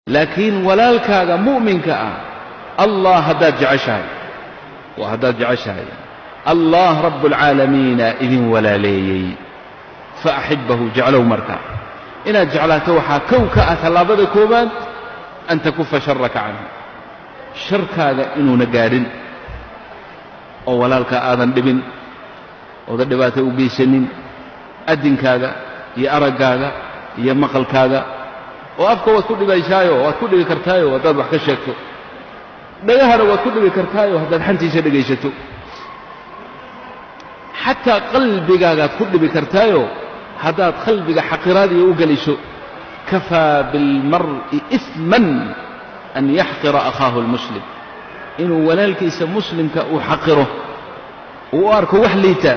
Laakiin walaalkaaga mu'minka ah, Allah haddaad jeceshahay, waa haddaad jeceshahay, Allah rabbulcaalamiina idin walaaleeyey, fa axibbahu, jeclow. Marka inaad jeclaato waxaa kow ka ah tallaabada koowaad an takufa sharaka canhu, sharkaaga inuuna gaadhin oo walaalka aadan dhibin oodan dhibaato u geysanin, addinkaaga iyo araggaaga iyo maqalkaaga. Oo afka waad ku dhibaysaayo, waad ku dhibi kartaayo haddaad wax ka sheegto, dhagahana waad ku dhibi kartaayo haddaad xantiisa dhegaysato, xataa qalbigaagaad ku dhibi kartaayo haddaad qalbiga xaqiraadiya u geliso. Kafaa bilmar'i ifman an yaxqira akhaahu almuslim, inuu walaalkiisa muslimka uu xaqiro, uu u arko wax liita,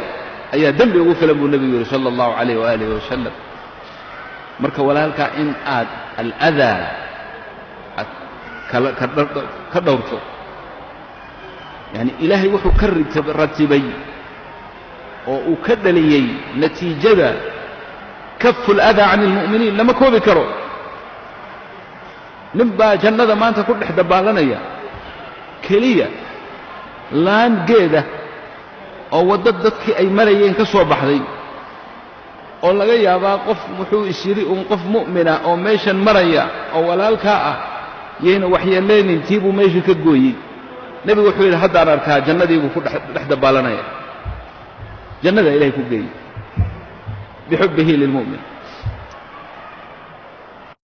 ayaa dembi ugu filan buu nebigu yidhi sala allahu calayh waaalih wasalam. Marka walaalkaa in aad aladaa aad ka dhowrto, yaani Ilaahay wuxuu ka ratibay oo uu ka dhaliyey natiijada kafu aladaa can almu'miniin lama koobi karo. Nin baa jannada maanta ku dhex dabaalanaya keliya laan geeda oo waddo dadkii ay marayeen ka soo baxday, oo laga yaabaa qof wuxuu is yidhi uun qof mu'mina oo meeshan maraya oo walaalkaa ah yayna waxyeellaynin, tii buu meesha ka gooyey. Nebigu wuxuu yidhi haddaan arkaa jannadiibuu ku dhex dabaalanaya, jannada Ilahay ku geeyey bixubbihi lilmu'min.